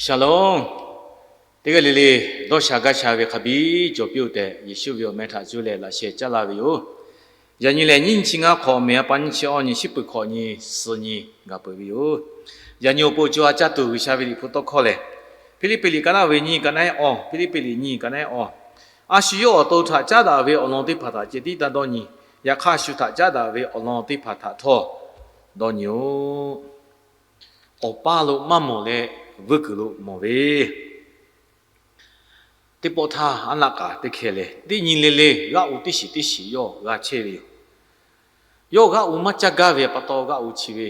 Shalom. Teˇ g'aˇ le le dawˇ sha gaˇ sha ve hk'a biˇ cawˬ piˇ-oˆ tehꞈ, Yeˍsuˆ ve awˬ meh htaꞈ cuˇ leh laꞈ sheh caˉ laˇ ve yoˬ. Yaꞈ nyi lehˬ, nyiˇ nyiˇ chi ngaˇ hk'awꞈ, mehˍ a pa nyiˇ chi awˇ nyi, shiˉ peuˬ hkawꞈ nyi, suh nyi g'a peuˬ ve yoˬ. Yaꞈ nyi awˬ pon co ha caˇ tuˬ G'uiˬsha ve liꞈ hpu tawˇ hkawˇ lehˬ, Hpiˇliˇpiˆ liꞈ ka naˆ ve nyiˇ, ka naˆ ehˉ awˇ, Hpiˇliˇpiˆ liꞈ nyiˇ, ka naˆ ehˉ awˇ. A shu yawˇ awˬ to htaꞈ caˉ daꞈ ve awˬ lawn teˇ hpaˍ htaꞈ ceh tiˉ taˇ dawˇ nyi. Yaꞈ hk'aˇ, a shu htaꞈ caˉ daꞈ ve awˬ lawn teˇ hpaˍ htaꞈ htawˇ dawˇ nyi-oˆ. Awˬ paˇ lo maˇ mawˬ leh, vuiˇ kuiˬ lo mawˬ ve, teˇ pawˆ htaˇ aˉ naˆ k'aꞈ teˇ hkeh lehˬ, teˇ nyi le le g'aˆ u teˇ shiˍ teˇ shiˍ yawˇ g'a chehˇ ve yoˬ. Yawˇ g'aˆ u maˇ caˇ gaˇ ve pa taw, g'aˆ u chi ve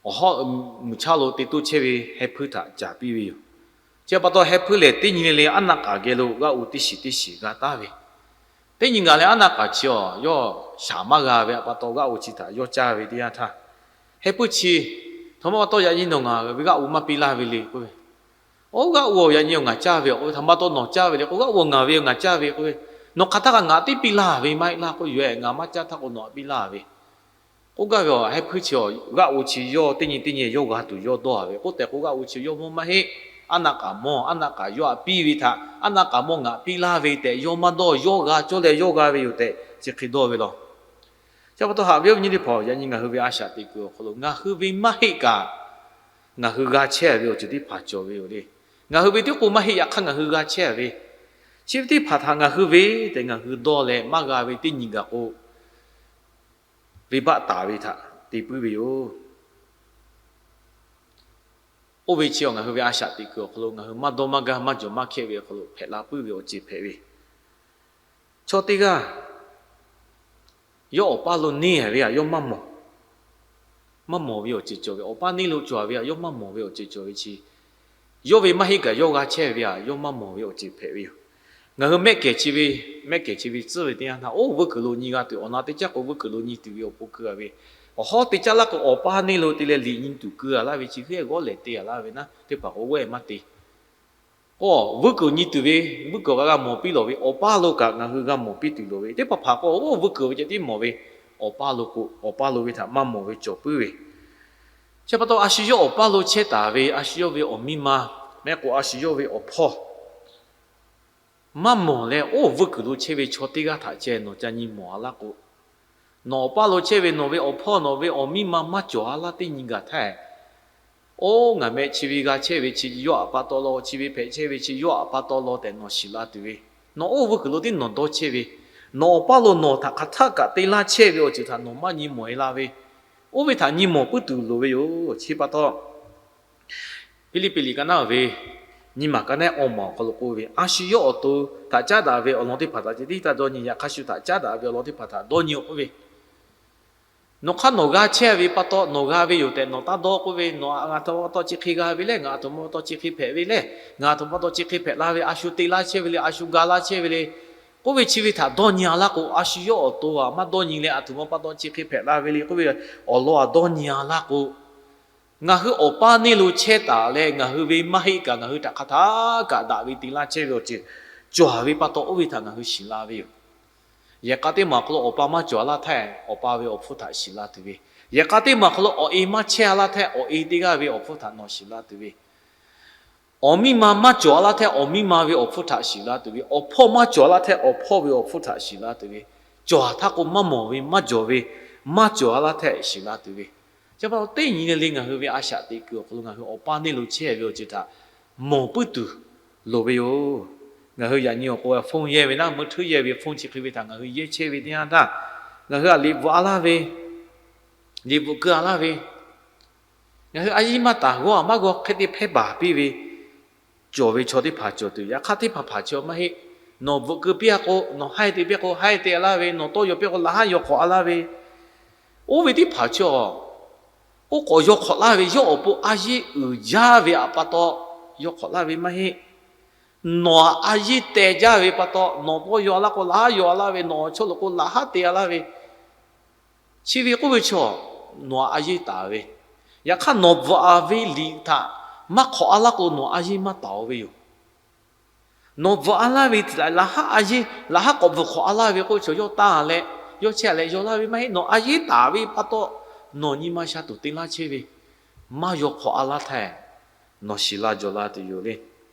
awˬ hawˉ mvuhˬ chaˇ lo te toˇ chehˇ ve heh hpuiˇ htaꞈ caˍ piˇ ve yoˬ. Chi pa taw, heh hpuiˇ lehˬ teˇ nyi le le aˉ naˆ k'aꞈ geh lo g'aˆ u teˇ shiˍ teˇ shiˍ g'a taˍ ve, teˇ nyi gaˬ leh aˉ naˆ k'aꞈ chi awˬ yawˇ shaˍ maˇ g'a ve pa taw, g'aˆ u chi htaꞈ yawˇ caˇ ve teˇ yanˇ htaˇ, heh hpuiˇ chi, Htaꞈ ma pa taw yaꞈ nyi nawˬ ngaˬ ve g'aˆ u maˇ piˇ laˇ ve le k'oˆ ve. Oˇ g'aˆ u awˬ yaꞈ nyi awˬ ngaˬ caˇ ve k'oˆ ve, htaꞈ ma pa taw nawˬ caˇ ve le k'o, g'aˆ u awˬ ngaˬ ve awˬ ngaˬ caˇ ve k'oˆ ve, nawˬ hk'aˬ htaˇ kaꞈ ngaˬ teˇ piˇ laˇ ve maˇ heˆ laˇ k'oˆ, yoˬ ehˉ ngaˬ maˇ caˇ htaˇ k'o nawˬ htaꞈ piˇ laˇ ve k'oˆ gaˇ ve awˬ heh hpuiˇ chi awˬ, g'aˆ u chi yawˇ teˇ nyi teˇ nyi yawˇ g'a tuˬ yawˇ dawˇ a ve k'oˆ tehꞈ k'o, g'aˆ u chi yawˇ mawˇ maˇ heˆ. Aˉ naˆ k'aꞈ mawˇ, aˉ naˆ k'aꞈ yawˇ htaꞈ piˇ ve htaꞈ, aˉ naˆ k'aꞈ mawˇ ngaˬ piˇ laˇ ve tehꞈ yawˇ maˇ dawˇ, yawˇ g'a cawˇ leh yawˇ g'a ve yoˬ tehꞈ chi hk'e dawˇ ve law. Chi pa taw haꞈ ve awˬ viˉ awˬ nyi teˇ hpaˍ, yaꞈ nyi ngaˬ hui ve a shaꞈ teꞈ kuiˬ awˬ hk'aw lo ngaˬ hui ve maˇ heˆ kaꞈ, ngaˬ hui g'a chehˇ ve awˬ ceuˬ teˇ hpaˍ cawˬ ve yoˬ le. Ngaˬ hui ve tiˉ k'o maˇ heˆ, yaꞈ hk'aˇ ngaˬ hui g'a chehˇ ve, chi ve teˇ hpaˍ htaꞈ ngaˬ hui ve tehꞈ ngaˬ hui dawˇ leh maˇ g'a ve teˇ nyi gaˬ k'o, venˇbaˆ taˍ ve htaꞈ te puiˉ ve yoˬ. Oˇ ve chi awˬ ngaˬ hui ve a shaꞈ teꞈ kuiˬ awˬ hk'aw lo ngaˬ hui maˇ dawˇ maˇ gaˇ maˇ jawˬ maˇ hkehˇ ve awˬ hk'aw lo hpehꞈ la puiˉ ve awˬ ceuˬ hpehꞈ ve, chaw teˇ g'aˇ yawˇ awˬ paˇ lo neˇ ve htaꞈ yawˇ maˇ mawˬ, maˇ mawˬ ve awˬ ceuˬ cawˬ ve, awˬ paˇ neˇ lo cawˬ ve htaꞈ yawˇ maˇ mawˬ ve awˬ ceuˬ cawˬ ve chi, yawˇ ve maˇ heˆ kaꞈ yawˇ g'a chehˇ ve htaꞈ yawˇ maˇ mawˬ ve awˬ ceuˬ hpehꞈ ve yoˬ. Ngaˬ hui mehˆ kehˬ chi ve, mehˆ kehˬ chi ve tcuhˉ ve teˇ yanˇ htaˇ, oˇ vuiˇ kuiˬ lo nyi g'a tuˬ awˬ na teˇ caˉ k'o vuiˇ kuiˬ lo nyi tuˬ ve awˬ pon keu a ve, awˬ hawˉ te caˇ laˇ k'o awˬ paˇ neˇ lo te leh liꞈ nyi tuˬ keu a laˇ ve chi hk'e g'awˇ lehˬ te a laˇ ve naˉ teˇ hpaˍ k'o g'awˇ e maˇ te k'o, vuiˇ kuiˬ nyi tuˬ ve, vuiˇ kuiˬ g'a g'a mawˬ piˇ lawˬ ve awˬ paˇ lo kaꞈ ngaˬ hui g'a mawˬ piˇ tuˬ loˍ ve, teˇ hpaˍ hpaˍ k'o oˇ vuiˇ kuiˬ ve ceh tiˉ mawˬ ve, awˬ paˇ lo k'o awˬ paˇ lo ve htaꞈ maˇ mawˬ ve cawˬ puiˉ ve. Chi pa taw a shu yawˇ awˬ paˇ lo chehˇ taˍ ve, a shu yawˇ ve awˬ miˇ ma, mehˆ k'o a shu yawˇ ve awˬ hpawˇ maˇ mawˬ leh oˇ vuiˇ kuiˬ lo chehˇ ve chaw teˇ g'aˇ htaꞈ ceh nawˬ ca nyi mawˬ a laˇ k'o, nawˬ awˬ paˇ lo chehˇ ve nawˬ ve awˬ hpawˇ nawˬ ve awˬ miˇ ma maˇ cawˬ a laˇ teˇ nyi gaˬ htaˇ, oˇ ngaˬ meh chi ve g'a chehˇ ve chi yawˇ aꞈ pa taw law, chi ve hpehꞈ chehˇ ve chi yawˇ aꞈ pa taw law tehꞈ nawˬ shiˍ la tuˬ ve, nawˬ oˇ vuiˇ kuiˬ lo tiˉ nawˬ dawˇ chehˇ ve, nawˬ awˬ paˇ lo nawˬ htaꞈ hk'aˬ htaˇ kaꞈ te laˇ chehˇ ve awˬ ceuˬ htaꞈ nawˬ maˇ nyi mawˬ e la ve, oˇ ve htaꞈ nyi mawˬ puiˉ tuˬ loˍ ve yoˬ. Chi pa taw Hpiˇliˇpiˆ liꞈ ka naˆ ve nyiˇ maˬ ka naˆ awˇ maˬ awˬ hk'aw lo k'oˆ ve, a shu yawˇ awˬ to htaꞈ caˉ daꞈ ve awˬ lawn teˇ hpaˍ htaꞈ ceh tiˉ taˇ dawˇ nyi, yaꞈ hk'aˇ shu htaꞈ caˉ daꞈ ve awˬ lawn teˇ hpaˍ htaꞈ dawˇ nyi-oˬ k'oˆ ve, nawˬ hk'aˇ nawˬ g'a chehˇ ve pa taw nawˬ g'a ve yoˬ tehꞈ nawˬ taˇ dawˇ k'oˆ ve, nawˬ aˬ htoꞈ ma pa taw chi hk'e g'a ve le, ngaˬ aˬ htoꞈ ma pa taw chi hk'e hpehꞈ ve le, ngaˬ aˬ htoꞈ ma pa taw chi hk'e hpehꞈ la ve, a shu te laˇ chehˇ ve le, a shu ga laˇ chehˇ ve le k'oˆ ve chi ve htaꞈ dawˇ nyi a laˇ k'o, a shu yawˇ awˬ to aˬ maˇ dawˇ nyi leh aˬ htoꞈ ma pa taw chi hk'e hpehꞈ la ve le k'oˆ ve awˬ lawn aˬ dawˇ nyi a laˇ k'o, ngaˬ hui awˬ paˇ neˇ lo chehˇ taˍ leh ngaˬ hui ve maˇ heˆ kaꞈ ngaˬ hui htaꞈ hk'aˬ htaˇ kaꞈ daꞈ ve te laˇ chehˇ ve awˬ ceuˬ cawˬ ve pa taw oˇ ve htaꞈ ngaˬ hui shiˍ la ve yoˬ. Yehˬ k'a teˇ maˬ awˬ hk'aw lo awˬ pa maˇ cawˬ a laˇ htaˇ, awˬ pa ve awˬ hpfuhˇ htaꞈ shiˍ la tuˬ ve, yehˬ k'a teˇ maˬ awˬ hk'aw lo awˬ e maˇ chehˇ a laˇ htaˇ, awˬ e teˇ g'aˇ ve awˬ hpfuhˇ htaꞈ nawˬ shiˍ la tuˬ ve, awˬ miˇ ma maˇ cawˬ a laˇ htaˇ, awˬ miˇ ma ve awˬ hpfuhˇ htaꞈ shiˍ la tuˬ ve, awˬ hpawˇ maˇ cawˬ a laˇ htaˇ, awˬ hpawˇ ve awˬ hpfuhˇ htaꞈ shiˍ la tuˬ ve, cawˬ htaˇ k'o maˇ mawˬ ve, maˇ jawˬ ve, maˇ cawˬ a laˇ htaˇ shiˍ la tuˬ ve, chi pa taw teˇ nyi le le ngaˬ hui ve a shaꞈ teꞈ kuiˬ awˬ hk'aw lo ngaˬ hui awˬ paˇ neˇ lo chehˇ ve awˬ ceuˬ htaꞈ mawˬ puiˉ tuˬ loˍ ve yoˬ. Ngaˬ hui yaꞈ nyi awˬ k'o phone yehˇ ve naˉ, meuˇ htuˉ yehˇ ve phone chi hk'e ve htaꞈ ngaˬ hui yehˇ chehˇ ve teˇ yanˇ htaˇ, ngaˬ hui aˬ liꞈ bvuhꞈ a laˇ ve, liꞈ bvuhꞈ keu a laˇ ve, ngaˬ hui a yiˇ maˇ taˍ g'awˇ aˬ maˇ g'awˇ hk'e te hpehˇ baˬ piˇ ve, cawˬ ve chaw teˇ hpaˍ cawˬ tuˬ, yaꞈ hk'aˇ teˇ hpaˍ hpaˍ chi awˬ maˇ heˆ. Nawˬ bvuhꞈ keu piˇ a k'o, nawˬ haiˇ te piˇ k'o haiˇ te a laˇ ve, nawˬ tawˇ yaw piˇ k'o laꞈ haˉ yaw hk'awꞈ a laˇ ve, oˇ ve teˇ hpaˍ chi awˬ, oˇ k'awꞈ yaw hk'awꞈ laˇ ve yawˇ awˬ pon a yiˇ uiˍ jaˇ ve aꞈ pa taw yaw hk'awꞈ laˇ ve maˇ heˆ. Nawˬ a yiˇ teh jaˇ ve pa taw nawˬ tawˇ yaw a laˇ k'o laꞈ haˉ yaw a laˇ ve, nawˬ chaw lo k'o laꞈ haˉ te a laˇ ve, chi ve k'oˆ ve chaw nawˬ a yiˇ taˍ ve, yaꞈ hk'aˇ nawˬ bvuhꞈ a ve liꞈ htaꞈ maˇ hk'awꞈ a laˇ k'o nawˬ a yiˇ maˇ taˍ-o ve yoˬ. Nawˬ bvuhꞈ a laˇ ve htaꞈ laꞈ haˉ a yiˇ, laꞈ haˉ k'awꞈ bvuhꞈ hk'awꞈ a laˇ ve k'oˆ ve chaw yawˇ taˇ leh, yawˇ chehˇ a leh yaw laˇ ve maˇ heˆ. Nawˬ a yiˇ taˍ ve pa taw nawˬ nyi ma sha tuˬ te laˇ chehˇ ve, maˇ yaw hk'awꞈ a laˇ htaˇ, nawˬ shiˍ laˇ jaw laˇ tuˬ yoˬ le.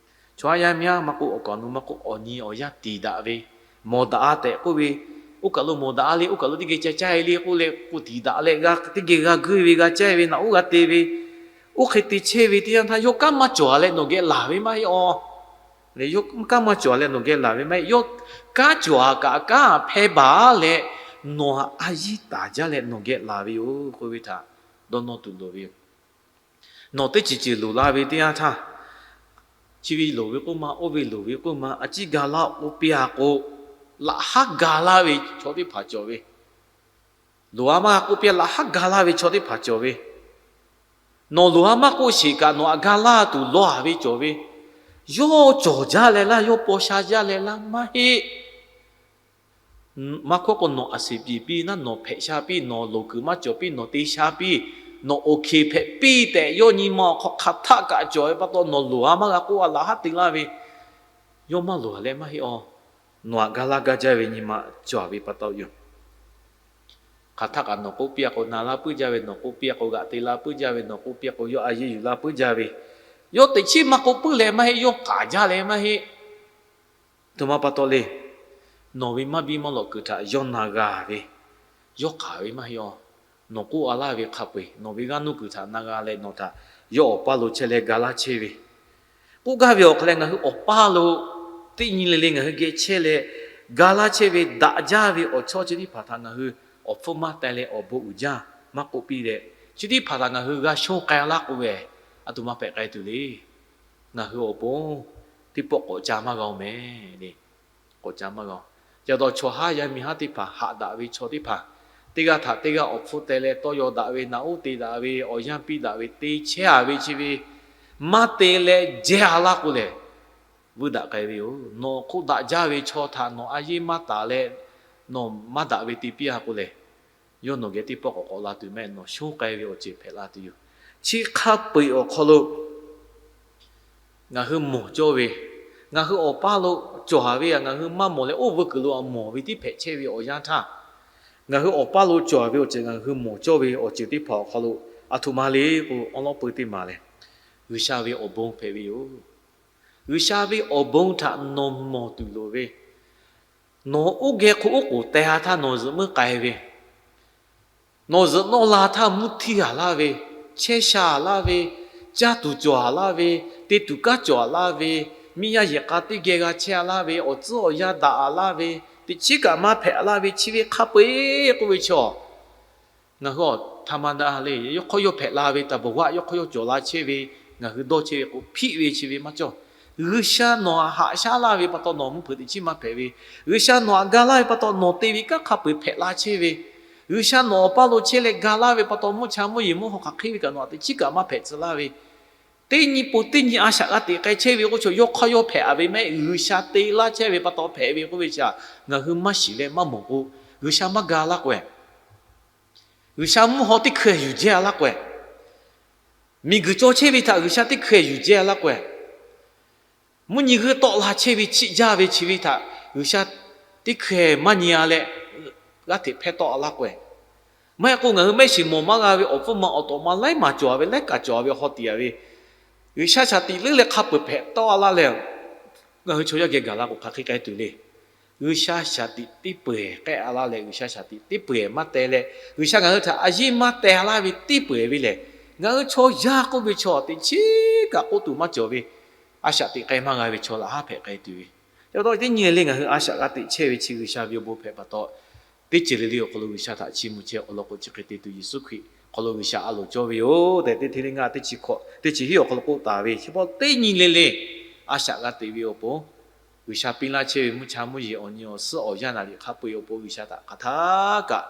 Chaw haˉ yaˇ miˇ haˉ maˇ k'oˆ, awˬ kaˍ awˬ nu maˇ k'oˆ, awˬ nyi awˬ yanˇ tiˍ daꞈ ve, mawˬ daꞈ-a tehꞈ k'oˆ ve, oˇ kaˬ lo mawˬ daꞈ-a le, oˇ kaˬ lo teˇ geh ca caˇ-e le k'oˆ leh k'oˆ tiˍ daꞈ leh g'a, teˇ geh g'a guˇ ve, g'a caˇ ve, naꞈ uˉ g'a te ve, oˇ hk'e te chehˇ ve teˇ yanˇ htaˇ, yawˇ kanˉ maˇ cawˬ-a leh nawˬ geh laˬ ve maˇ heˆ-aw. Leh yawˇ kanˉ maˇ cawˬ-a leh nawˬ geh laˬ ve maˇ heˆ. Yawˇ kanˉ cawˬ-a kaꞈ, kanˉ hpehˇ baˬ leh nawˬ a yiˉ taˍ jaˇ leh nawˬ geh laˬ ve yoˬ k'oˆ ve htaꞈ dawˇ nawˇ tuˬ loˍ ve yoˬ. Nawˬ teˇ ceuˬ ceuˬ loˍ la ve teˇ yanˇ htaˇ, chi ve loˍ ve k'oˆ ma, oˇ ve loˍ ve k'oˆ ma, a ciˉ ga laˇ k'oˆ piˇ-a k'o, laꞈ haˉ ga laˇ ve chaw teˇ hpaˍ cawˬ ve, loˍ-a maˇ g'a k'oˆ piˇ-a laꞈ haˉ ga laˇ ve chaw teˇ hpaˍ cawˬ ve, nawˬ loˍ-a maˇ k'oˆ sheˍ kaꞈ nawˬ htaꞈ ga laˇ tuˬ lawˇ-a ve cawˬ ve, yawˇ cawˬ jaˇ leh laˇ, yawˇ paw sha jaˇ leh laˇ maˇ heˆ. Maˇ hkawˇ k'o, nawˬ a seˍ piˍ piˇ naˉ, nawˬ hpehꞈ sha piˇ, nawˬ loˍ kuiˬ maˇ cawˬ piˇ, nawˬ te sha piˇ, nawˬ oˬ hkeˍ hpehꞈ piˇ tehꞈ yawˇ nyi ma awˬ hk'aw hk'aˬ htaˆ kaꞈ cawˬ ve pa taw, nawˬ loˍ-a maˇ g'a k'oˆ-a laꞈ haˉ te laˇ ve, yawˇ maˇ loˍ-a leh maˇ heˆ-aw. Nawˬ htaꞈ ga laˇ gaˇ jaˇ ve nyi ma cawˬ ve pa taw yoˬ. Hk'aˬ htaˆ kaꞈ nawˬ k'oˆ piˇ-a k'o, na laˇ puiˉ jaˇ ve, nawˬ k'oˆ piˇ-a k'o, g'aꞈ te laˇ puiˉ jaˇ ve, nawˬ k'oˆ piˇ-a k'o, yawˇ a yeˇ yuˬ laˇ puiˉ jaˇ ve, yawˇ teꞈ chiˉ maˇ k'oˆ puiˉ leh maˇ heˆ, yawˇ k'aˍ jaˇ leh maˇ heˆ. Aˬ htoꞈ ma pa taw le. Nawˬ ve maˇ biˇ maˇ lawꞈ kuiˬ htaꞈ yawˇ na g'a ve, yawˇ k'aˍ ve maˇ heˆ-aw. Nawˬ k'oˆ-a laˇ ve hk'a peu-eˬ nawˬ ve g'aˇ nuˇ kuiˬ htaꞈ na g'a leh nawˬ htaꞈ yawˇ awˬ paˇ lo chehˇ leh ga laˇ chehˇ ve, k'oˆ gaˇ ve awˬ hk'aw leh ngaˬ hui awˬ paˇ lo teˇ nyi le le ngaˬ hui geh chehˇ leh ga laˇ chehˇ ve daꞈ jaˇ ve awˬ chawˇ chi teˇ hpaˍ htaꞈ ngaˬ hui awˬ hpfuhˇ maˇ teh leh awˬ bon uiˍ jaˇ maˇ k'oˆ piˇ leh, chi teˇ hpaˍ htaꞈ ngaˬ hui g'a shonˇ k'ai laˇ k'oˆ ve, aˬ htoꞈ ma hpehꞈ k'ai tuˬ le. Ngaˬ hui awˬ bon teˇ pawˆ k'awꞈ ca maˇ g'a-oˬ mehˍ le. K'awꞈ ca maˇ g'a-oˬ. Ca taw chaw haˉ yaˇ miˇ haˉ teˇ hpaˍ, haꞈ daꞈ ve chaw teˇ hpaˍ, teˇ g'aˇ htaꞈ teˇ g'aˇ awˬ hpfuhˇ teh leh tawˇ yaw daꞈ ve, naꞈ uˉ te daꞈ ve, awˬ yanˇ piˇ daꞈ ve te chehˇ-a ve chi ve maˇ te leh jehˇ-a laˇ k'o lehˬ, vuiˇ daꞈ k'ai ve yoˬ. Nawˬ hk'oˆ daꞈ jaˇ ve chaw htaꞈ nawˬ a yeˇ maˇ taˍ leh nawˬ maˇ daꞈ ve te piˇ-a k'o lehˬ, yawˇ nawˬ geh teˇ pawˆ k'awꞈ k'awꞈ la tuˬ mehˆ, nawˬ shonˇ k'ai ve awˬ ceuˬ hpehꞈ la tuˬ yoˬ. Chi hk'a peu-eˬ awˬ hk'aw lo ngaˬ hui mawˬ cawˇ ve, ngaˬ hui awˬ paˇ lo cawˬ-a ve, ngaˬ hui maˇ mawˬ leh oˇ vuiˇ kuiˬ lo a mawˬ ve tiˉ hpehꞈ chehˇ ve awˬ yanˇ htaˇ, ngaˬ hui awˬ paˇ lo cawˬ-a ve awˬ ceuˬ ngaˬ hui mawˬ cawˇ ve awˬ ceuˬ teˇ hpaˍ awˬ hk'aw lo aˬ htoꞈ ma le k'o, awˉ lawˉ peu teˇ maˬ lehˬ, G'uiˬsha ve awˬ bon hpehꞈ ve yoˬ. G'uiˬsha ve awˬ bon htaꞈ nawˬ mawˬ tuˬ loˍ ve, nawˬ oˇ geh hk'o oˉ k'oˍ teh-a htaˇ nawˬ zuhꞈ muiˉ k'ai ve, nawˬ zuhꞈ nawˇ la htaˇ mvuhˇ htiˇ-a laˇ ve, chehˇ sha-a laˇ ve, caˇ tuˬ cawˬ-a laˇ ve, te tuˬ kanˉ cawˬ-a laˇ ve, miˇ yaˇ yehˬ k'a teˇ geh g'a chehˇ-a laˇ ve, awˬ tcuhˉ awˬ yanˇ daꞈ-a laˇ ve, teꞈ chiˉ kaꞈ maˇ hpehꞈ-a laˇ ve chi ve hk'a peu-eˬ k'oˆ ve chaw, ngaˬ hui awˬ htaˇ maˇ daꞈ le. Yawˇ hk'aw yawˇ hpehꞈ la ve taˍ bawˬ g'aˆ yawˇ hk'aw yawˇ cawˬ la chehˇ ve, ngaˬ hui dawˇ chehˇ ve k'o hpiˆ ve chi ve maˇ cawˇ. G'uiˬsha nawˬ htaꞈ haꞈ shaˉ laˇ ve pa taw nawˬ mvuhˇ hpeuꞈ teꞈ chiˉ maˇ hpehꞈ ve, G'uiˬsha nawˬ htaꞈ ga laˇ ve pa taw nawˬ te ve kanˉ hk'a peu-eˬ hpehꞈ la chehˇ ve, G'uiˬsha nawˬ awˬ paˇ lo chehˇ leh ga laˇ ve pa taw mvuhˇ cha mvuhˇ yeˬ mvuhˇ haw hk'aˬ hk'e ve kaꞈ nawˬ htaꞈ teꞈ chiˉ kaꞈ maˇ hpehꞈ tcuh laˇ ve, teˇ nyi pon teˇ nyi a shaꞈ g'a teꞈ k'ai chehˇ ve k'oˆ chaw yawˇ hk'aw yawˇ hpehꞈ-a ve mehˆ, G'uiˬsha te laˇ chehˇ ve pa taw hpehꞈ ve k'oˆ ve chi htaꞈ ngaˬ hui maˇ shiˍ leh maˇ mawˬ k'o, G'uiˬsha maˇ ga laˇ k'o-eˬ, G'uiˬsha mvuhˇ haw teˇ hkui-a yuˬ jehˇ-a laˇ k'o-eˬ, miˬguiˬ caw chehˇ ve htaꞈ G'uiˬsha teˇ hkui-a yuˬ jehˇ-a laˇ k'o-eˬ, mvuhˇ nyi g'uiˇ tawˆ la chehˇ ve chiˆ jaˇ ve chi ve htaꞈ G'uiˬsha teˇ hkui-a maˇ nyi-a leh g'aˇ hteꞈ hpehˇ tawˆ-a laˇ k'o-eˬ, maˇ heˆ k'o ngaˬ hui mehˆ shiˍ mawˬ maˇ g'a ve awˬ hpfuhˇ ma awˬ tawꞈ ma laiˉ maˬ cawˬ-a ve laiˉ kaꞈ cawˬ-a ve hawˉ tiꞈ-a ve, G'uiˬsha shaˍ tiꞈ leuˉ leh hk'a peu-eˬ hpehꞈ tawˆ-a laˇ leh, ngaˬ hui chaw yaˇ geh gaˬ la k'o hk'aˬ hk'e k'ai tuˬ le. G'uiˬsha shaˍ tiꞈ teˇ peu-eˬ k'ehˆ-a laˇ leh, G'uiˬsha shaˍ tiꞈ teˇ peu-eˬ maˇ teh leh, G'uiˬsha ngaˬ hui htaꞈ a yiˇ maˇ teh laˇ ve teˇ peu-eˬ ve lehˬ, ngaˬ hui chaw yaˇ k'oˆ ve chaw teꞈ chiˉ kaꞈ k'oˆ tuˬ maˇ cawˬ ve, a shaꞈ teꞈ k'ai maˇ g'a ve chaw laꞈ haˉ hpehꞈ k'ai tuˬ ve, teˇ pawˆ teˇ nyi le ngaˬ hui a shaꞈ g'a teꞈ chehˇ ve chi G'uiˬsha ve awˬ bon hpehꞈ pa taw, teˇ ceuˬ le le awˬ hk'aw lo G'uiˬsha htaꞈ chiˇ mvuh chehˇ awˬ lawn k'o chi hk'e te tuˬ Yeˍsuˆ Hkriꞈ hk'aw lo G'uiˬsha a loˍ cawˇ ve yoˬ tehꞈ teˇ hteˇ le ngaˇ teˇ chi hkawꞈ teˇ chi hiˉ awˬ hk'aw lo k'oˆ taˍ ve, chi pa teˇ nyi le le a shaꞈ g'a teꞈ ve awˬ pon, G'uiˬsha piˇ laˇ chehˇ ve mvuhˇ cha mvuhˇ yeˬ awˬ nyi awˬ suhˉ awˬ yanˇ naˍ riˍ hk'a peu-eˬ awˬ pon G'uiˬsha htaꞈ hk'aˬ htaˇ kaꞈ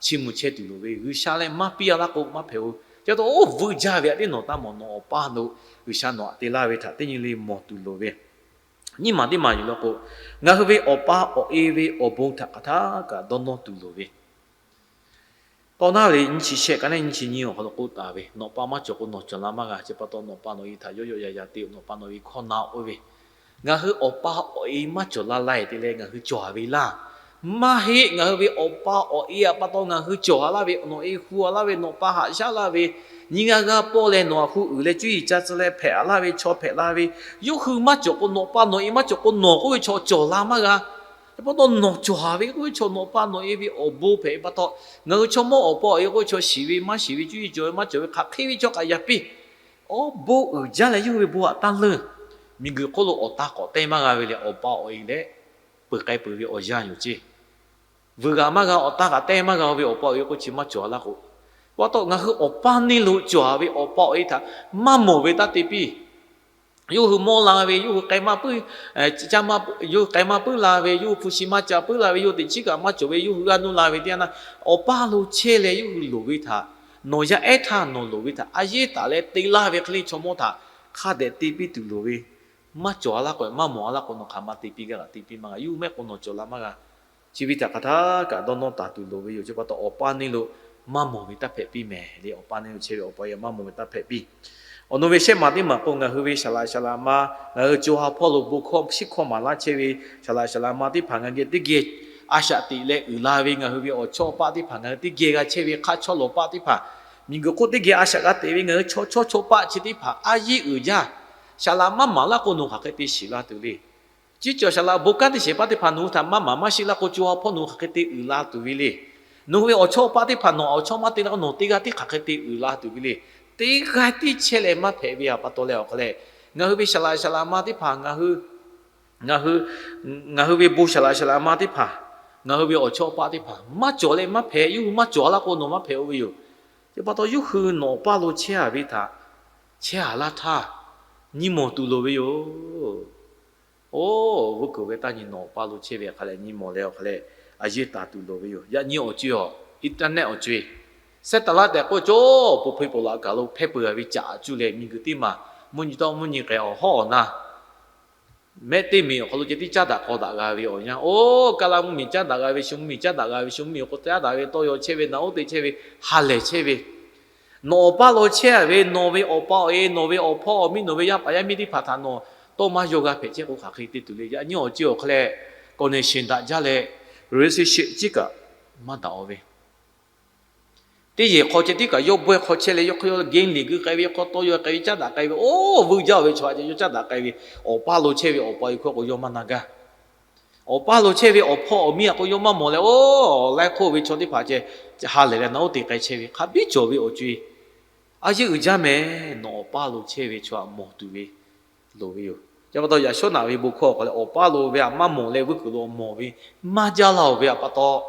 chiˇ mvuh chehˇ tuˬ loˍ ve, G'uiˬsha leh maˇ piˇ-a laˇ k'o maˇ hpehꞈ-o. Ca taw oˇ vuiˇ jaˇ ve aꞈ teˇ nawˬ taˇ mawˬ, nawˬ awˬ paˇ lo G'uiˬsha nawˬ htaꞈ te laˇ ve htaꞈ teˇ nyi le mawˬ tuˬ loˍ ve, nyiˇ maˬ teˇ maˬ yuˬ law k'o, ngaˬ hui ve awˬ pa awˬ e ve awˬ bon htaꞈ hk'aˬ htaˇ kaꞈ dawˇ nawˇ tuˬ loˍ ve, tawˇ naˉ ve nyiˇ chi shehˆ ka neˉ nyiˇ chi nyiˇ awˬ hk'aw lo k'oˆ taˍ ve, nawˬ pa maˇ cawˬ k'o nawˬ cawˬ la maˇ g'a. Chi pa taw nawˬ pa nawˬ e htaꞈ yawˆ yawˆ yaꞈ yaꞈ te-o, nawˬ pa nawˬ ve hkawˇ na-o k'oˆ ve, ngaˬ hui awˬ pa awˬ e maˇ cawˬ la laiˬ te leh ngaˬ hui cawˬ-a ve laˇ. Maˇ heˆ, ngaˬ hui ve awˬ pa awˬ e htaꞈ pa taw ngaˬ hui cawˬ a laˇ ve, nawˬ e hu a laˇ ve, nawˬ pa haꞈ shaˉ laˇ ve, nyiˇ g'aˇ g'aˇ pawˆ leh nawˬ htaꞈ hu uiˍ leh cuˇ yiˍ ca tcuh leh hpehꞈ a laˇ ve, chaw hpehꞈ la ve, yawˇ hui maˇ cawˬ k'o, nawˬ pa nawˬ e maˇ cawˬ k'o, nawˬ k'oˆ ve chaw cawˬ la maˇ g'a. Hk'e pa taw nawˬ cawˬ a ve k'oˆ ve chaw, nawˬ pa nawˬ e ve awˬ bon hpehꞈ ve pa taw, ngaˬ hui chaw mawˇ awˬ pa awˬ e k'oˆ ve chaw shiˍ ve maˇ shiˍ ve, cuˇ yiˍ cawˬ ve maˇ cawˬ ve, hk'aˬ hk'e ve chaw kaꞈ yaꞈ piˇ. Awˬ bon uiˍ jaˇ leh yawˇ hui ve bon htaꞈ taˇ leunˇ. Miˬguiˬ hk'oˆ lo awˬ ta k'awꞈ teh maˇ g'a ve lehˬ, awˬ pa awˬ e leh peuˬ k'ai peuˬ ve awˬ yanˇ yoˬ ceˇ. Vuiˬ g'a maˇ g'a, awˬ ta kaꞈ teh maˇ g'a ve awˬ pa awˬ e k'oˆ chi maˇ cawˬ a laˇ k'o, pa taw ngaˬ hui awˬ paˇ neˇ lo cawˬ a ve awˬ pa awˬ e htaꞈ maˇ mawˬ ve taˇ te piˇ. Yawˇ hui mawˇ la ve, yawˇ hui k'ai maˇ puiˉ, yawˇ hui k'ai maˇ puiˉ la ve, yawˇ hui hpu shi maˇ ca puiˉ la ve, yawˇ hui teꞈ chiˉ kaꞈ maˇ cawˬ ve, yawˇ hui g'aˇ nuˇ la ve teˇ yanˇ, awˬ paˇ lo chehˇ leh yawˇ hui loˍ ve htaꞈ nawˬ yaˇ ehˉ htaˇ nawˬ loˍ ve htaꞈ a yehˉ taˍ leh te laˇ ve hk'e le, chaw mawˇ htaꞈ hk'a dehꞈ te piˇ tuˬ loˍ ve, maˇ cawˬ a laˇ k'o, maˇ mawˬ a laˇ k'o, nawˬ hk'aˬ ma te piˇ gaˇ kaꞈ te piˇ maˇ g'a. Yawˇ hui mehˆ k'o nawˬ cawˬ la maˇ g'a. Chi ve htaꞈ hk'aˬ htaˇ kaꞈ dawˇ nawˇ taˍ tuˬ loˍ ve yoˬ. Chi pa taw awˬ paˇ neˇ lo maˇ mawˬ ve taˇ hpehꞈ piˇ mehˍ le. Awˬ paˇ neˇ lo chehˇ ve awˬ pa awˬ e maˇ mawˬ ve taˇ hpehꞈ piˇ. Awˬ nu ve shehˆ maˬ teˇ maˬ k'o, ngaˬ hui ve saˍ laꞈ saˍ laꞈ ma, ngaˬ hui co ha hpawˇ lo bon hkawˇ shiˉ hkawˇ maˍ laˇ chehˇ ve saˍ laꞈ saˍ laꞈ ma teˇ hpaˍ ngaˬ hui geh teˇ geh a shaꞈ teꞈ leh uiˍ la ve, ngaˬ hui ve awˬ chawˇ awˬ paˆ teˇ hpaˍ ngaˬ hui teˇ geh g'a chehˇ ve hk'aˆ chawˇ lawˬ paˆ teˇ hpaˍ, miˬguiˬ hk'oˆ teˇ geh a shaꞈ g'a teꞈ ve ngaˬ hui chaw chawˇ chaw paˆ chi teˇ hpaˍ a yehˉ uiˍ jaˇ. Saˍ laꞈ maˇ maˍ laˇ k'o, nawˬ hk'aˬ hk'e te shiˍ la tuˬ le. Chi cawˬ saˍ laꞈ bon kanˉ teˇ shehˍ paˆ teˇ hpaˍ nawˬ hui htaꞈ maˇ maˍ maˇ shiˍ laˇ k'o, co ha hpawˇ nawˬ hui hk'aˬ hk'e te uiˍ la tuˬ ve le. Nawˬ hui ve awˬ chawˇ awˬ paˆ teˇ hpaˍ nawˬ awˬ chawˇ maˇ te laˇ k'o, nawˬ teˇ g'aˇ tiˉ hk'aˬ hk'e te uiˍ la tuˬ ve le. Teˇ g'aˇ tiˉ chehˇ leh maˇ hpehꞈ ve pa taw leh awˬ hk'a leh, ngaˬ hui ve saˍ laꞈ saˍ laꞈ ma teˇ hpaˍ ngaˬ hui, ngaˬ hui ve bon saˍ laꞈ saˍ laꞈ ma teˇ hpaˍ, ngaˬ hui ve awˬ chawˇ awˬ paˆ teˇ hpaˍ maˇ cawˬ leh maˇ hpehꞈ. Yawˇ hui maˇ cawˬ a laˇ k'o, nawˬ maˇ hpehꞈ-o ve yoˬ. Chi pa taw yawˇ hui nawˬ awˬ paˇ lo chehˇ a ve htaꞈ chehˇ a laˇ htaˇ nyi mawˬ tuˬ loˍ ve yoˬ. Oˇ, vuiˇ kuiˬ ve taˇ nyi nawˬ awˬ paˇ lo chehˇ ve hk'a leh nyi mawˬ leh awˬ hk'a leh a yehˉ taˍ tuˬ loˍ ve yoˬ. Yaꞈ nyi awˬ co-e, awˬ internet awˬ co-e, sehˉ taˍ laˇ tehꞈ k'oˆ cawˇ, po hpeˇ paw laꞈ kaˬ lo hpehˇ peuˬ a ve caꞈ cuˇ leh miˬguiˬ teˇ maˬ mvuhˇ nyi tawˇ mvuhˇ nyi k'ai awˬ hawˉ awˬ na mehˆ teˇ miˬ awˬ hk'aw lo ceh tiˉ caˉ daꞈ k'aw daꞈ g'a ve awˬ yanˇ, oˇ, kaˇ laˇ mvuhˇ miˬ caˉ daꞈ g'a ve, shu mvuhˇ miˬ caˉ daꞈ g'a ve, shu mvuhˇ miˬ awˬ hk'aw caˉ daꞈ ve, tawˇ yaw chehˇ ve, naꞈ uˉ te chehˇ ve, ha lehˬ chehˇ ve, nawˬ awˬ paˇ lo chehˇ a ve nawˬ ve awˬ pa awˬ e, nawˬ ve awˬ hpawˇ awˬ miˇ, nawˬ ve yaˇ paˍ yaˇ miˇ teˇ hpaˍ htaꞈ nawˬ tawˇ maˇ yaw g'a hpehꞈ chehˇ k'o, hk'aˬ hk'e te tuˬ le. Yaꞈ nyi awˬ co-e awˬ hk'a leh connection daꞈ jaˇ leh relationship ciˉ kaꞈ maˇ daꞈ-o ve, teˇ yehˬ hk'aw ceh tiˉ kaꞈ yawˇ bawehˇ hk'aw chehˇ leh, yawˇ hk'aw yawˇ geh liꞈ gui k'ai ve, yawˇ hk'aw tawˇ yaw k'ai ve, caˉ daꞈ k'ai ve, oˇ, vuiˇ jaˇ ve chaw a ceh yawˇ caˉ daꞈ k'ai ve, awˬ paˇ lo chehˇ ve awˬ pa awˬ e hkawˇ k'o yawˇ maˇ na gaˇ. Awˬ paˇ lo chehˇ ve awˬ hpawˇ awˬ miˇ a k'o yawˇ maˇ mawˬ leh, oˇ, laiˉ hk'oˆ ve chaw teˇ hpaˍ ceh ha lehˬ leh naꞈ uˉ te k'ai chehˇ ve, hk'a biˇ cawˬ ve awˬ co-e. A yehˉ uiˍ jaˇ mehˍ. Nawˬ awˬ paˇ lo chehˇ ve chaw htaꞈ mawˬ tuˬ ve loˍ ve yoˬ. Chi pa taw yaꞈ shawˉ naꞈ ve bon hkawˇ awˬ hk'a leh, awˬ paˇ lo ve htaꞈ maˇ mawˬ leh vuiˇ kuiˬ lo mawˬ ve maˇ jaˇ laˇ-oˬ ve htaꞈ pa taw,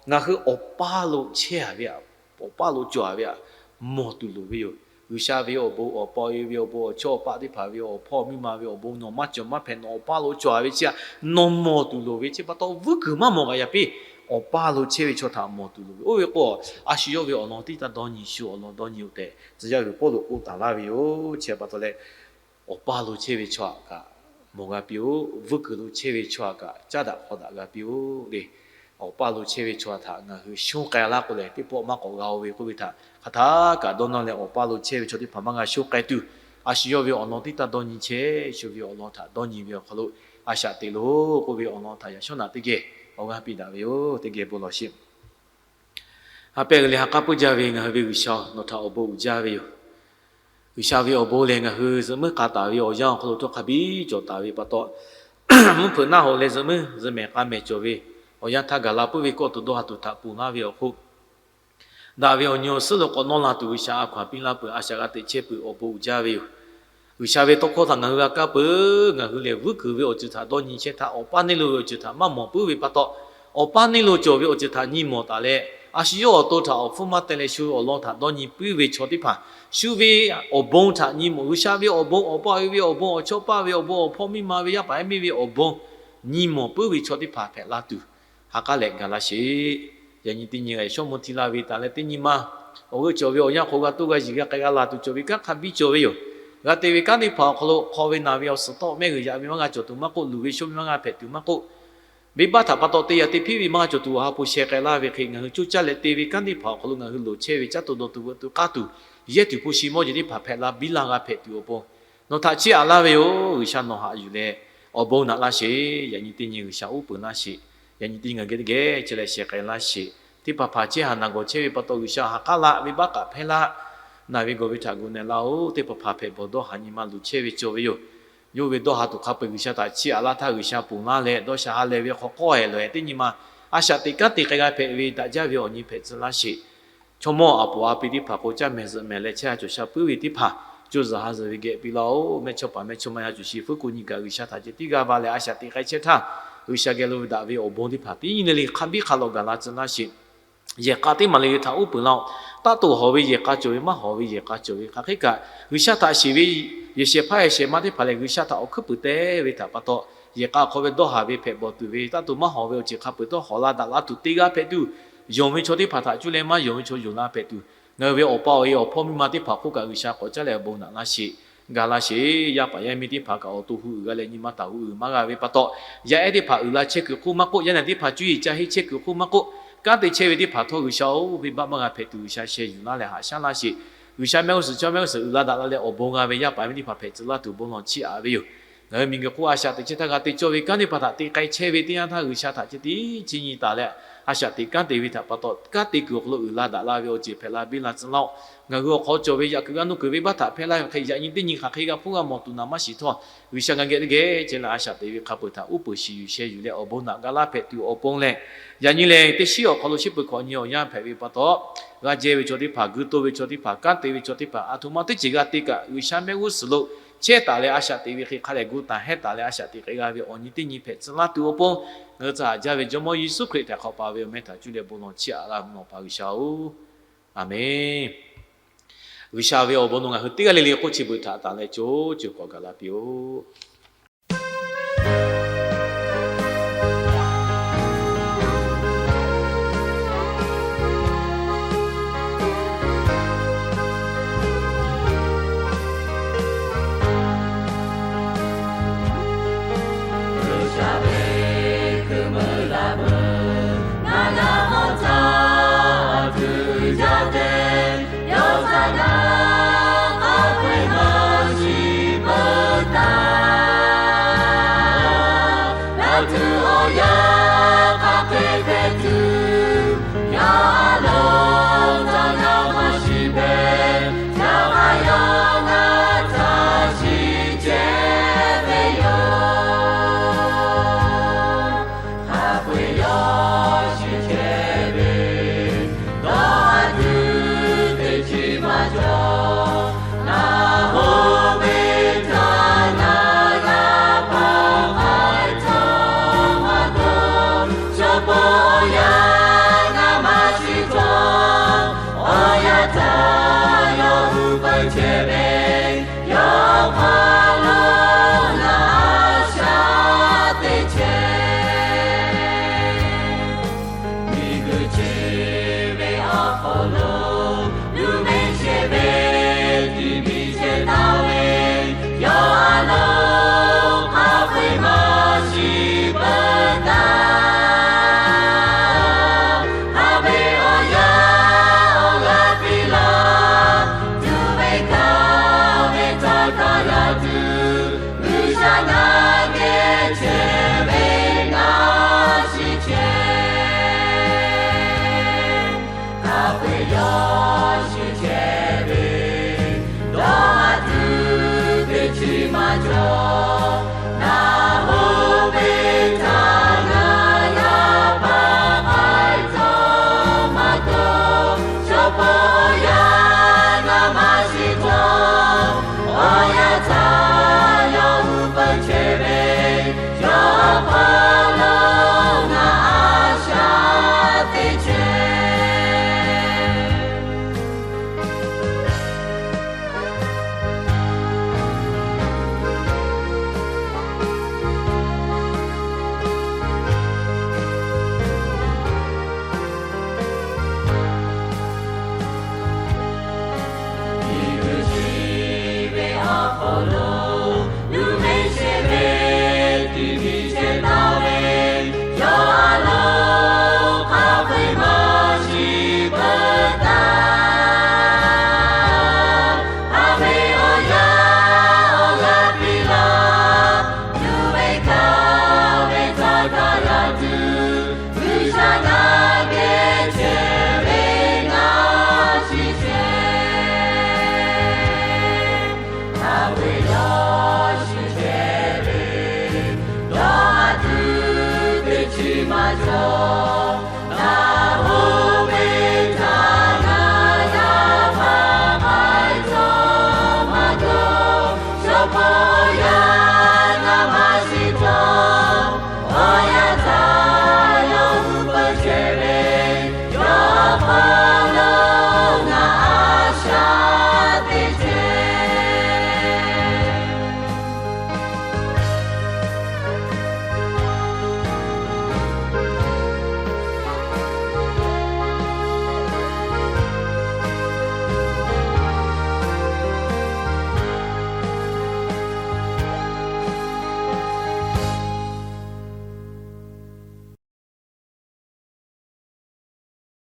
ngaˬ hui awˬ paˇ lo chehˇ a ve htaꞈ, awˬ paˇ lo cawˬ a ve htaꞈ mawˬ tuˬ loˍ ve yoˬ. G'uiˬsha ve awˬ bon, awˬ pa awˬ e ve awˬ bon, awˬ chawˇ awˬ paˆ teˇ hpaˍ ve awˬ hpawˇ miˇ ma ve awˬ bon nawˬ maˇ cawˬ maˇ hpehꞈ, nawˬ awˬ paˇ lo cawˬ a ve chi htaꞈ nawˬ mawˬ tuˬ loˍ ve. Chi pa taw vuiˇ kuiˬ maˇ mawˬ kaꞈ yaꞈ piˇ, awˬ paˇ lo chehˇ ve chaw htaꞈ mawˬ tuˬ loˍ ve. Oˇ ve k'o, a shu yawˇ ve awˬ lawn teˇ taˇ dawˇ nyi, shu awˬ lawn dawˇ nyi-oˬ tehꞈ, tcuh yaˇ g'uiˬ Pawˇluꞈ k'oˆ taˍ laˇ ve yoˬ. Chi pa taw leh, awˬ paˇ lo chehˇ ve chaw htaꞈ kaꞈ mawˬ g'a piˇ-oˬ. Vuiˇ kuiˬ lo chehˇ ve chaw htaꞈ kaꞈ caˉ daꞈ hk'aw daꞈ g'a piˇ-oˬ le. Awˬ paˇ lo chehˇ ve chaw htaꞈ ngaˬ hui shonˇ k'ai laˇ k'o lehˬ, teˇ pawˆ maˇ k'awꞈ g'a-o ve k'oˆ ve htaꞈ hk'aˬ htaˇ kaꞈ dawˇ nawˇ leh, awˬ paˇ lo chehˇ ve chaw teˇ hpaˍ maˇ g'a shonˇ k'ai tuˬ, a shu yawˇ ve awˬ lawn teˇ taˇ dawˇ nyi chehˇ, shu ve awˬ lawn htaꞈ dawˇ nyi ve awˬ hk'aw lo a shaꞈ teꞈ loˬ k'oˆ ve awˬ lawn htaꞈ yaꞈ shawˉ naꞈ teˇ geh awˬ g'aˇ piˇ daꞈ ve yoˬ. Teˇ geh bon lawˬ sheˍ. Ha pehˇ g'uiˬ leh ha k'aˉ puiˉ jaˇ ve ngaˬ hui ve G'uiˬsha, nawˬ htaꞈ awˬ bon uiˍ jaˇ ve yoˬ. G'uiˬsha ve awˬ bon lehˬ, ngaˬ hui zuhꞈ muiˉ k'a taˍ ve awˬ yanˇ awˬ hk'aw lo htawˇ hk'a biˇ cawˬ taˍ ve pa taw, mvuhˇ hpeuꞈ naˆ hoꞈ leh zuhꞈ muiˉ zuhꞈ mehˍ k'a mehˍ cawˬ ve awˬ yanˇ htaˇ, gaˬ la puiˉ ve kawˆ tuˬ dawˇ ha tuˬ htaꞈ ponˬ laˇ ve awˬ hk'oˆ, daꞈ ve awˬ nyi awˬ suhˉ lo k'awꞈ nawˇ la tuˬ G'uiˬsha a hkaw-anˬ piˇ laˇ peuˬ. A shaꞈ g'a teꞈ chehˇ peuˬ. Awˬ bon uiˍ jaˇ ve yoˬ. G'uiˬsha ve tawˇ hkawˇ htaꞈ ngaˬ hui g'a kaˇ peuˬ. Ngaˬ hui lehˬ, vuiˇ kuiˬ ve awˬ ceuˬ htaꞈ dawˇ nyi chehˇ htaˇ, awˬ paˇ neˇ lo ve awˬ ceuˬ htaꞈ maˇ mawˬ puiˉ ve pa taw, awˬ paˇ neˇ lo cawˬ ve awˬ ceuˬ htaꞈ nyi mawˬ taˍ leh, a shu yawˇ awˬ to htaꞈ awˬ hpfuhˇ maˇ teh leh shu awˬ lawn htaꞈ dawˇ nyi puiˉ ve chaw teˇ hpaˍ, shu ve awˬ bon htaꞈ nyi mawˬ, G'uiˬsha ve awˬ bon, awˬ pa awˬ e ve awˬ bon, awˬ chawˇ paˆ ve awˬ bon, awˬ hpawˇ miˇ ma ve yaˇ paˍ yaˇ miˇ ve awˬ bon nyi mawˬ puiˉ ve chaw teˇ hpaˍ hpehꞈ la tuˬ, ha k'aˉ leh gaˬ laˇ sheˍ. Yaꞈ nyi teˇ nyi g'a shawˉ mvuh hti la ve taˍ leh, teˇ nyi ma awˬ g'euˆ cawˬ ve awˬ yanˇ hk'aw g'a toˇ g'a yiˬ g'a k'ai g'a laˬ tuˬ cawˬ ve kanˉ hk'a biˇ cawˬ ve yoˬ. G'a te ve kanˉ teˇ hpaˍ awˬ hk'aw lo hk'aw ve naˬ ve awˬ suhˍ tawˆ mehˆ g'uiˬ yaꞈ ve maˇ g'a cawˬ tuˬ maˇ k'oˆ, luˬ ve shonˇ ve maˇ g'a hpehꞈ tuˬ maˇ k'oˆ, venˇbaˆ htaꞈ pa taw te yaꞈ te hpiˉ ve maˇ g'a cawˬ tuˬ awˬ ha hpu sheh k'ai laˇ ve hk'e, ngaˬ hui coˇ caˇ leh te ve kanˉ teˇ hpaˍ awˬ hk'aw lo ngaˬ hui loˍ chehˇ ve caˉ tuˬ dawˬ tuˬ veuꞈ tuˬ k'aˇ tuˬ, yehˇ tuˬ hpu shi mawˇ jeˬ teˇ hpaˍ hpehꞈ la biˇ laˇ g'a hpehꞈ tuˬ awˬ pon nawˬ htaꞈ chiˇ aꞈ laˇ ve yoˬ. G'uiˬsha nawˬ haꞈ yuˬ leh awˬ bon naꞈ laˇ sheˍ. Yaꞈ nyi teˇ nyi G'uiˬsha uˉ peunˍ laˇ sheˍ. Yaꞈ nyi teˇ nyi ngaˬ geh teˇ geh chehˇ leh shehˍ k'ai laˇ sheˍ. Teˇ hpaˍ hpaˍ chehˇ haˍ naˬ gawˬ chehˇ ve pa taw G'uiˬsha ha k'aˉ laꞈ ve baˆ kaꞈ hpehˇ laˇ. Naˬ ve gawˬ ve htaꞈ gu na laˇ-oˬ. Teˇ hpaˍ hpaˍ hpehꞈ bawˬ dawˇ haˍ nyi ma luˬ chehˇ ve cawˬ ve yoˬ. Yawˇ ve dawˇ haˍ tuˬ hk'a peu-eˬ G'uiˬsha htaꞈ chiˇ aꞈ laˇ htaˇ, G'uiˬsha ponˬ laˇ leh dawˇ sha ha lehˬ ve hk'aw k'awˇ-e lawˬ-e teˇ nyi ma a shaꞈ teꞈ kanˉ te k'ai g'a hpehꞈ ve daꞈ jaˇ ve awˬ nyi hpehꞈ tcuh laˇ sheˍ. Chaw mawˇ aˬ poˍ a pi teˇ hpaˍ k'o, caˇ mehˍ zuhꞈ mehˍ leh chehˇ ha cawˬ sha puiˉ ve teˇ hpaˍ, co zuhˬ ha zuhˬ ve geh piˇ laˇ-oˬ. Mehˇchawˇpaˍ mehˇchawˇma yaˇ cawˬ shi fuˉ ko nyi kaꞈ G'uiˬsha htaꞈ ceh tiˉ g'aˇ va leh a shaꞈ teꞈ k'ai chehˇ htaˇ, G'uiˬsha geh lo ve daꞈ ve awˬ bon teˇ hpaˍ teˇ nyi le le hk'a biˇ hk'a lawꞈ gaˬ la tcuh laˇ sheˍ. Yehˬ k'a teˇ maˬ le le htaꞈ uˉ peunˍ laˇ-oˬ. Taˇ toꞈ hawˍ ve yehˬ k'a cawˬ ve, maˇ hawˍ ve yehˬ k'a cawˬ ve hk'aˬ hk'e kaꞈ, G'uiˬsha htaꞈ shiˍ ve yehˬ shehˍ hpaˇ yehˬ shehˍ ma teˇ hpaˍ lehˬ, G'uiˬsha htaꞈ awˬ hkuiˉ puiˍ te ve htaꞈ pa taw, yehˬ k'a hk'aw ve dawˇ haˍ ve hpehꞈ bawˬ tuˬ ve, taˇ toꞈ maˇ hawˍ ve awˬ ceuˬ hk'a peu-eˬ dawˇ hawˍ la daꞈ la tuˬ te g'a hpehꞈ tuˬ, yonˍ ve chaw teˇ hpaˍ htaꞈ cuˇ leh maˇ yonˍ ve chaw yonˍ la hpehꞈ tuˬ, ngaˬ hui ve awˬ pa awˬ e awˬ hpawˇ miˇ ma teˇ hpaˍ hk'oˆ kaꞈ G'uiˬsha k'awꞈ caˉ leh awˬ bon naꞈ laˇ sheˍ. Gaˬ la sheˍ. Yaˇ paˍ yaˇ miˇ teˇ hpaˍ kaꞈ awˬ to hu uiˍ g'a leh nyi ma taˍ hu uiˍ maˇ g'a ve pa taw, yaˇ ehˉ teˇ hpaˍ uiˍ la chehˇ kuiˬ hk'oˆ maˇ k'oˆ, yaˇ naˬ teˇ hpaˍ cuˇ yiˍ ca henˇ chehˇ kuiˬ hk'oˆ maˇ k'oˆ, kanˉ te chehˇ ve teˇ hpaˍ htawˇ G'uiˬsha-oˬ, venˇbaˆ maˇ g'a hpehꞈ tuˬ G'uiˬsha sheh yuˬ laˇ leh haꞈ shaˉ laˇ sheˍ. G'uiˬsha mehˆ g'uˇ suhˍ chaw mehˆ g'uˇ suhˍ uiˍ la daꞈ la leh awˬ bon g'a ve yaˇ paˍ yaˇ miˇ teˇ hpaˍ hpehꞈ tcuh laˇ tuˬ bon lawˬ chiˇ aꞈ ve yoˬ. Ngaˬ hui miˬguiˬ hk'oˆ a shaꞈ teꞈ chehˇ htaˇ g'a te cawˇ ve kanˉ teˇ hpaˍ htaꞈ te k'ai chehˇ ve teˇ yanˇ htaˇ, G'uiˬsha htaꞈ ceh tiˉ chiˇ nyi taˍ leh a shaꞈ teꞈ kanˉ te ve htaꞈ pa taw, kanˉ te kuiˬ awˬ hk'aw lo uiˍ la daꞈ la ve awˬ ceuˬ hpehꞈ la biˇ la tcuh laˇ-oˬ. Ngaˬ hui awˬ hk'aw cawˬ ve yaꞈ kuiˬ g'a nuˇ kuiˬ ve baˆ htaꞈ hpehˇ laˇ ve hk'e, yaꞈ nyi teˇ nyi hk'aˬ hk'e g'a hpuˇ g'a mawˬ tuˬ naˍ maˇ shiˍ htawˇ, G'uiˬsha ngaˬ geh teˇ geh ceh leh a shaꞈ teꞈ ve hk'a peu-eˬ htaꞈ uˉ peunˍ shiˍ yuˬ sheh yuˬ leh awˬ bon naꞈ ga laˇ hpehꞈ tuˬ awˬ pon lehˬ, yaꞈ nyi lehˬ teˇ shiˉ awˬ hk'aw lo shiˉ peuˬ hkawꞈ nyi awˬ yanˇ hpehꞈ ve pa taw, g'a jehˇ ve chaw teˇ hpaˍ, gu to ve chaw teˇ hpaˍ, kanˉ te ve chaw teˇ hpaˍ, aˬ htoꞈ ma teˇ ceuˬ g'a te kaꞈ G'uiˬsha mehˆ g'uˇ suhˍ lo chehˇ taˍ leh a shaꞈ teꞈ ve hk'e hk'a lehˬ gu taˍ hehˇ taˍ leh a shaꞈ teꞈ k'ai g'a ve awˬ nyi teˇ nyi hpehꞈ tcuh laˇ tuˬ awˬ pon, ngaˬ hui tcuh haꞈ jaˇ ve Jawˇmawˇ Yeˍsuˆ Hkriꞈ htaꞈ hk'awꞈ pa ve awˬ meh htaꞈ cuˇ leh bon lawˬ chiˇ aꞈ laˇ ve mawˬ pa G'uiˬsha-oˬ, aˬ menˍ. G'uiˬsha ve awˬ bon nawˬ ngaˬ hui teˇ g'aˇ le le k'oˆ chi beuꞈ htaꞈ taˍ leh co ceuˬ k'awꞈ gaˬ la piˇ-oˆ.